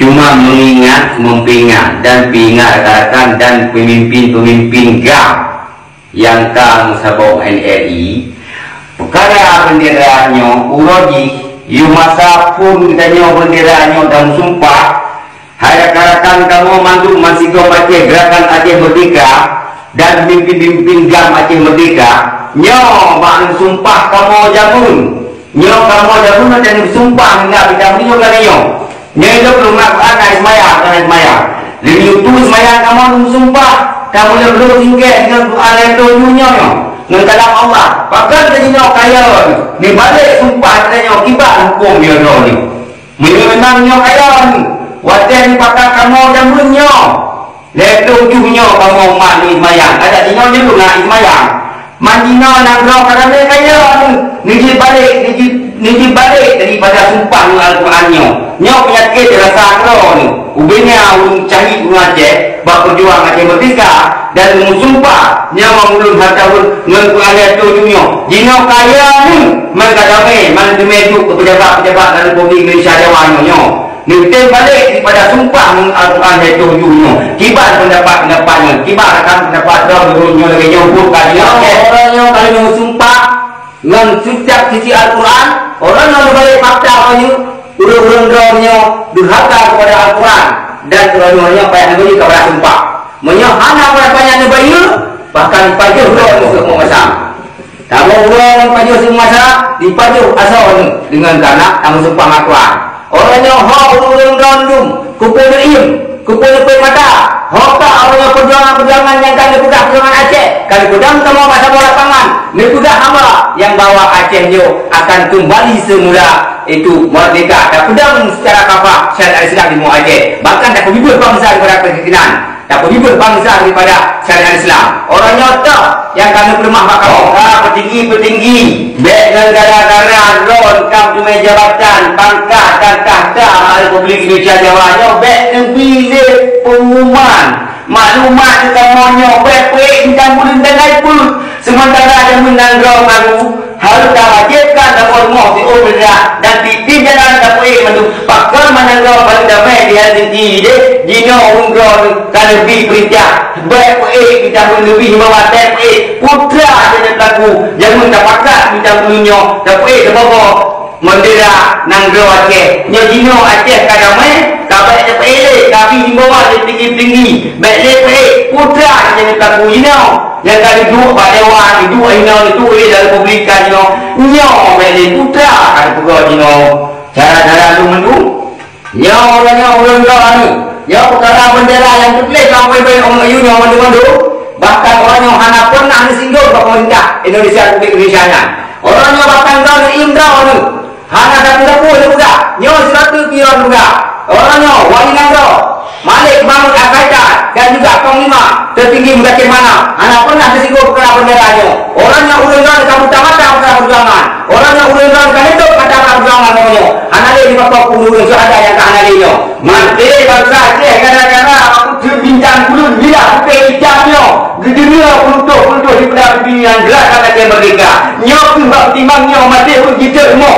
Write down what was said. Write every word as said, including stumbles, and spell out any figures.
Cuma mengingat, memperingat dan peuingat rakan-rakan dan pemimpin-pemimpin GAM nyang ka meusaboh N R I, peukara bendera nyoe uroe jih, yoh masa phon geutanyoe bendera nyoe dan meusumpah, hai rakan-rakan kamoe mandum meusigoe Aceh, Gerakan Aceh Merdeka dan pemimpin-pemimpin GAM Aceh Merdeka, nyoe bak neusumpah kamoe jameun. Nyoe kamoe jameun dan neusumpah ngon bintang beliau kali nyoe. Nyoe lôn peuleumak Quran, na seumayang, na seumayang. Lheueh nyoe tu seumayang kamoe neusumpah, kamoe lôn lôn singkeh dengan Quran lhèe ploh juh nyoe, nyoe. Ngon kalam Allah. Pakon keu jinoe kaya, neubalek sumpah geutanyoe kiban huköm nyoe droeneuh. Meunyoe memang nyoe kaya, watèe neupakat kamoe jameun nyoe. Lhèe ploh juh nyoe kamoe umat neusemayang, adak jinoe nyoe na neusemayang. Man jinoe nanggroe ka ramè kaya, neujeuet balek, neujeuet, neujeuet balek daripada sumpah ngon Al-Quran nyoe. Nyoe peunyakét rasa keudroe nyoe. Ubena ulôn cahit ureueng Aceh bak peujuang Aceh Merdeka dan meusumpah nyawöng ulôn hana taun ngon Quran lhèe ploh juh nyoe. Jinoe kaya nyoe man ka damè, man teumè duek keu pejabat-pejabat lam Republik Indonesia Jawa nyoe nyoe. Neutem balek daripada sumpah ngon Al-Quran lhèe ploh juh nyoe. Kiban pendapat-pendapat nyoe, kiban rakan pendapat droe nyoe lagèe nyoe buet ka jinoe. Uroe nyoe ka lheueh meusumpah ngon sucak sisi Al-Quran, uroe nyoe neubalek fakta uroe nyoe, ureueng-ureueng droe nyoe durhaka kepada Al-Quran dan uroe nyoe payah neubayeue keu bak sumpah. Meunyoe hana payah neubayeue, bahkan pajoh droe nyoe keu masa. Kamoe uroe ngon pajoh siumu masa, dipajoh asoe nyoe deungon keunak tameusumpah ngon Tuhan. Uroe nyoe ho ureueng-ureueng droe dum, keupeue neuiem, keupeue neupeuet mata, ho ka uroe nyoe peujuangan-peujuangan nyang ka neupeugah peujuangan Aceh, ka neupeudong kamoe bak saboh lapangan, neupeugah haba nyang bahwa Aceh nyoe akan keumbali seumula, itu merdeka, tapeudong seucara kafah syariat Islam di bumoe Aceh, bahkan tapeubeubaih bansa daripada keumiskinan. Tapeubeubaih bansa daripada syariat Islam. Uroe nyoe toh nyang ka neupeuleumah bak kamoe. Ka peutinggi-peutinggi, bèk ngon gara-gara droe ka teumè jabatan, pangkat dan takhta Republik Indonesia Jawa nyoe bèk neubi lé pengumuman. Maklumat keu kamoe nyoe bèk peuék bintang buleuen dan laiput. Seumantara jameun nanggroe baru, harôh tawajibkan saboh rumoh siôh bendera dan tiep-tiep jalan tapeuék mandum. Pakon meunan droe barô damè di Helsinki deh, jinoe ureueng droe ka neubi peurintah, bèk peuék, bintang buleuen neubi himbauan bèk peuék. Peue teuma jadi peulaku, jameun tapakat bintang buleuen nyoe tapeuék saboh bendera nanggroe Aceh. Nyoe jinoe Aceh ka damè, ka bèk tapeuék lé, ka bi himbauan lé petinggi-petinggi, bèk lé peuék. Peue teuma jadi peulaku jinoe. Nyang ka neuduek bak dewan, neuduek inoe, neuduek ilèe lam Republika jinoe. Nyoe bèk lé peue teuma ka neupeugot jinoe. Cara-cara lôn mandum. Nyoe uroe nyoe ureueng droe nyoe. Nyoe peukara bendera nyang teutuléh lam payong-payong nyoe mandum-mandum. Bahkan uroe nyoe hana pernah neusinggung bak pemerintah Indonesia, Republik Indonesia nyan. Uroe nyoe bahkan droe neuiem droe nyoe. Hana sapeue-sapeue lé peugah, nyoe sidroe teuk pih droe peugah. Uroe nyoe, wali nanggroe, Malik Mahmud Al-Qaeda dan juga Panglima Tertinggi Muzakir Manaf hana pernah teusinggung peukara bendera nyoe. Uroe nyoe ureueng droe ka buta mata peukara peujuangan. Uroe nyoe ureueng droe ka neutôp mata peukara peujuangan nyoe. Hana lé dipakoe ureueng syuhada nyang ka hana lé nyoe. Maté bansa Aceh gara-gara bintang buleuen bilah putih itam nyoe. Geudeungoe peuruntoh-peuruntoh di peudang dunia gerakan Aceh Merdeka. Nyoe keuh bak timang nyoe maté ureueng jiteurimong